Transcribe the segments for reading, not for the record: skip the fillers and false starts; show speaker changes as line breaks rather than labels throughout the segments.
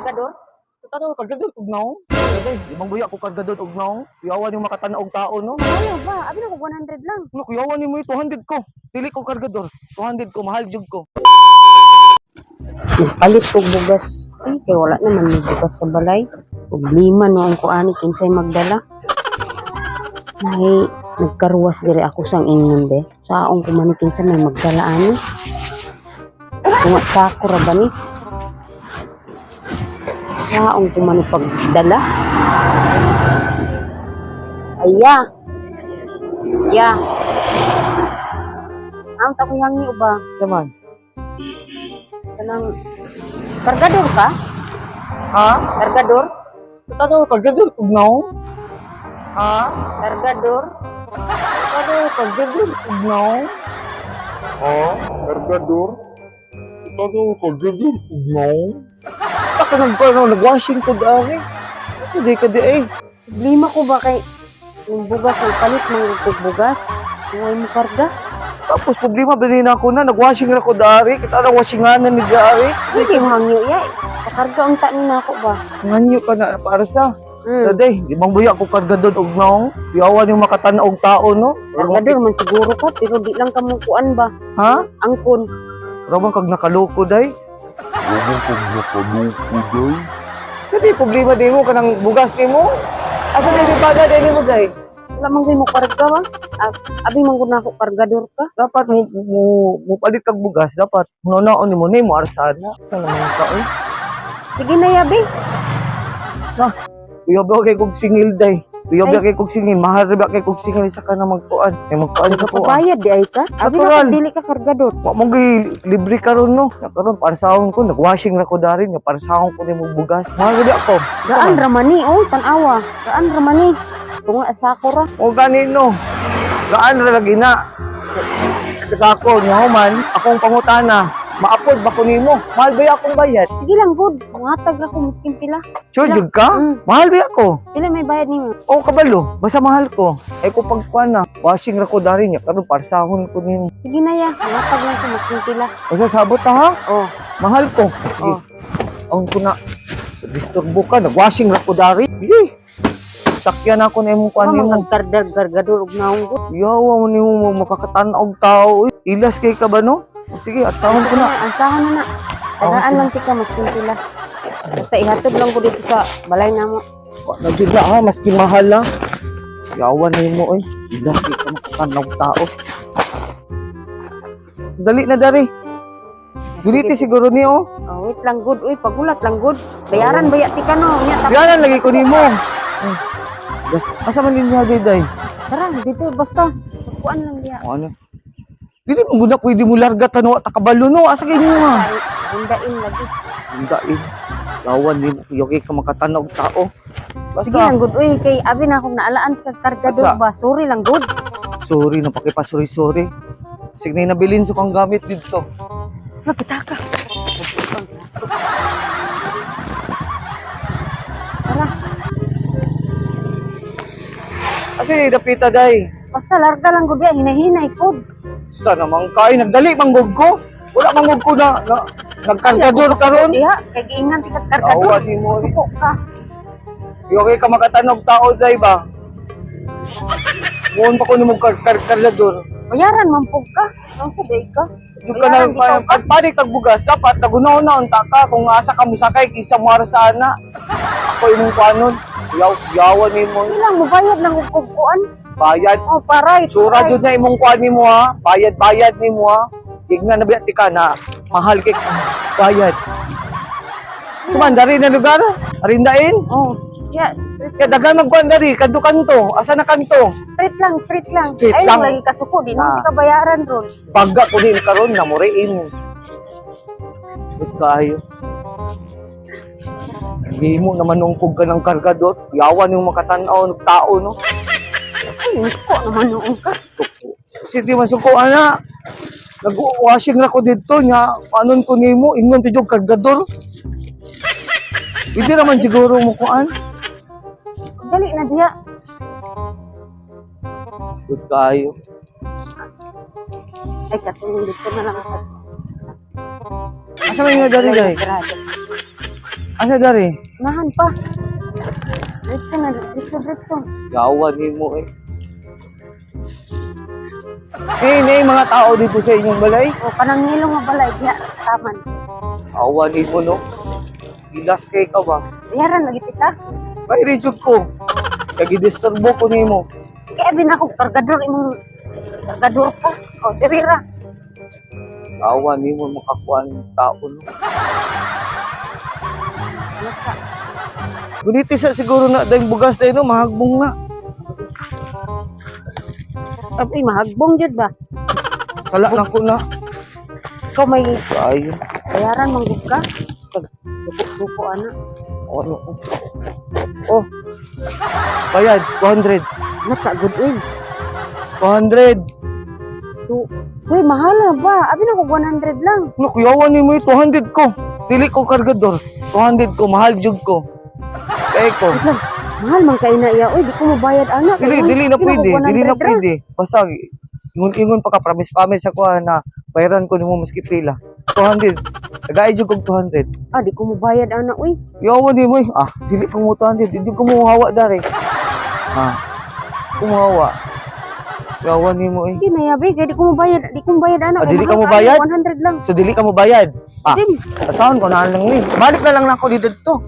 Kargador?
Tanaw kargador og naong. Day, limang buya ko kargador og naong. Kuyawan yung makatanaw og tao, no?
Ano ba? Abi na ko 100 lang.
Ano, kuyawan nimo, 200 ko. Dili ko kargador. 200 ko, mahal jud ko.
Nagpalit og bugas. Ay, kay wala naman may bugas sa balay. Problema no ang kuani, kinsay magdala. Ay, nagkaruwas diri ako sang ingnon de. Saong ko man kinsa may magdala ani. Tunga sako ra ba ni? Saong ko man pagdala. Aya. Ya. Ang ta ko hangi ba?
Naman.
Kanang kargador ka?
Ha?
Kargador?
Tanaw kargador og naong. Ha?
Kargador?
Tanaw kargador og naong.
Ha? Kargador? Tanaw kargador og naong.
Taka nag ano, nag-washing ko dari. Kasi di ka di eh.
Problema ko ba kay yung bugas ay palit man og bugas? Huwag mo karga.
Tapos problema bilhin ako na nag-washing ra ko dari. Kita na washinganan ni dari.
Hindi mo hangyo ya. Pakarga unta ni nako ba?
Nganyo ka na para sa. Daday, di bang buya ko kargador og naong. Kuyawan yung makatanaw og tao, no?
Kargador man siguro ka pero di lang ka mo kuan ba?
Ha?
Angkon.
Rabang kag nakaloko day.
Rabang kag nakaloko day.
Sa di problema di mo kanang bugas nimo. Asa di di bada day nimo day?
Wala man gyud mo karga ba? Ah, abi man gud nako kargador ka.
Dapat mo palit kag bugas, dapat nunaon nimo nimo arsana. Sa naman ka oy.
Sige na yabi.
Na, kuya ba kay kog singil day. Kuya ba kay kog singil, mahal ra ba kay kog singil sa kana magkuan. Ay magkuan sa kuan.
Pabayad di ay ka. Abi na
Natural.
kung dili ka kargador.
Wa mo gi libre karon, no. Ya, karon para sa ko nagwashing ra ko dari nga para sa ko nimo bugas. Mahal ra ba ako.
Gaan ramani oh, tan-awa. Gaan ramani. Tunga sako ra.
O gani no. Gaan ra lagi na. Sa ako niya man, akong pangutana, maapod ba ko nimo? Mahal ba akong bayad?
Sige lang good. Muhatag ra ko miskin pila.
Sure jud ka?
Mm.
Mahal ba ako?
Pila may bayad nimo?
O kabalo, basta mahal ko. Ay ko pagkuan na, washing ra ko dari niya karon parsahon ko nimo.
Sige na ya, muhatag lang ko maskin pila.
Basta sabot ta ha?
Oh,
Mahal ko. Sige.
Oh.
Ang ko na disturbo ka, nagwashing ra ko dari. Sige. Sakyan ako na imong kuan
Kuan
nimo.
mo nagkardar gargador og naong gud.
Yawa mo nimo makakatan-og tao. Uy. Ilas kay ka ba no? O, sige, arsahon ko na.
Ansahan na na. Tagaan lang tika maskin pila. Basta ihatod lang ko dito sa balay namo.
Wa na jud na ha, maski mahal ha. Yawa nimo oy. Ilas kay ka makakatan-og tao. Dali na dari. Duliti siguro ni oh.
Oh, wait lang good. Uy, pagulat lang good. Bayaran baya tika no. Nya tapos.
Bayaran lagi ko nimo. Bas, asa man din niya day?
Tara, dito basta. Kuan lang diha.
O, ano? Dili mo guna pwede mo larga tan wa takabalo no. Asa kay nimo ha?
Bundain lagi.
Undain. Yawan nimo yogi ka makatanaw og tao.
Sige
Basta
lang good. Uy, kay abi na akong naalaan tika kargador
Atsa.
ba. Sorry lang good.
Sorry na pakipasorry sorry. Sige na nabilin sa kang gamit dito.
Napita ka. Tara.
Asa ni dapita day?
Basta larga lang gud ya, hinahinay pod.
Sa naman kay nagdali manggug ko. Wala manggug ko na nagkargador karon.
Diha, kay giingnan si kag kargador.
Yawa nimo.
Suko ka.
Yogi ka makatanog tao day ba? Muon pa ko nimo kargador.
Bayaran man pug ka. Nang sa day ka.
Yung ka na,
Bayaran, bitaw ka.
pag pare kag bugas, dapat nagunaw na unta ka kung asa ka musakay kinsa mo ara sa ana. Ako imong kuanon, yaw yawan nimo
Hindi lang mobayad lang og kuan.
bayad.
Oh, paray.
Sura
paray.
jud na imong kuan nimo ha. Bayad bayad nimo ha. Gigna na biya ka na mahal kay bayad. Suman dari na lugar, arindain.
Oh, yeah.
Kaya daghan magkuan dari kadto kanto, asa na kanto?
Straight lang, straight lang.
Straight
Ay
lang.
lang lagi kasuko di
Ah.
nang ka bayaran ron.
Baga ko din karon na muriin. Ba't kayo? Hindi mo naman nungkog ka ng kargador. Yawan yung makatanaw ng tao, no?
Ay, misko naman noon ka.
Kasi di man suko, ana. Nag-washing na ko dito, nga, anon ko nimo, ingon pa yung kargador. Hindi naman siguro mo kuan.
Dali na diha.
Good kayo.
Ay, katulong dito na lang ako.
Asa man nga dari, day?
Sarado.
Asa dari?
Unahan pa. Diretso na, diretso, diretso.
Yawa nimo eh. Eh, nay mga tao dito sa inyong balay.
O, kanang ngilong nga balay, diha, taman.
Awa nimo no. Gilas kay ka ba?
Bayaran lagi tika.
Kay rijud ko. Kay gidisturbo ko nimo.
Kaya bin ako, kargador imong kargador ka. O, diri ra.
Awa nimo makakuan ng tao no.
Nasa.
Guniti sa siguro na dayong bugas dayon no, mahagbong na.
Uy, mahagbong jud ba?
Sala na ko na.
Ikaw may
Ay,
bayaran manggug ka. Pag suko-suko ana.
ano ko. Oh. Bayad 200.
Nasa good oil.
200.
Tu. Uy, mahal na ba? Abi na ko 100 lang.
Ano, kuyawan nimo eh, 200 ko. Dili ko kargador. 200 ko, mahal jud ko. Kay ko.
Wait lang. Mahal man kay na iya. Uy, di ko mobayad ana.
Dili,
Kay,
dili na
abi ko
pwede, dili na
100 ra.
pwede. Basta ingon-ingon pa ka, promise promise ako ah, na bayaran ko nimo maski pila. 200. Tagay jud kog 200.
Ah, di ko mobayad ana. Uy,
Yawa di mo eh. Ah, dili ko mo 200, di ko mo hawa dari. Ah. Kumuhawa. Yawa nimo eh.
sige na yabi. Kay di ko mobayad, di ko mobayad ana.
Ah,
Kay
dili ka
mahal
mobayad?
kaayo, 100 lang.
So dili ka mo bayad. Ah,
Din.
saan ko na lang ni. Balik na lang nako dito dito.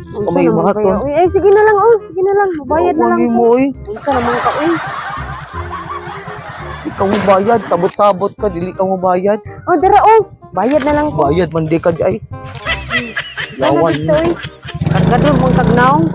Unsa
may
naman
buhaton.
kaya? Uy, ay sige na lang oh. Sige na lang. Mobayad na
Yawa
lang.
nimo
ko.
eh.
Unsa naman ka uy.
Di ka mo bayad, sabot-sabot ka, dili ka mo bayad.
Oh, dira oh. Bayad na lang ko.
Bayad man di ka di ay.
Yawan.
Yawan
Dito, uy. Kargador mong kagnaong.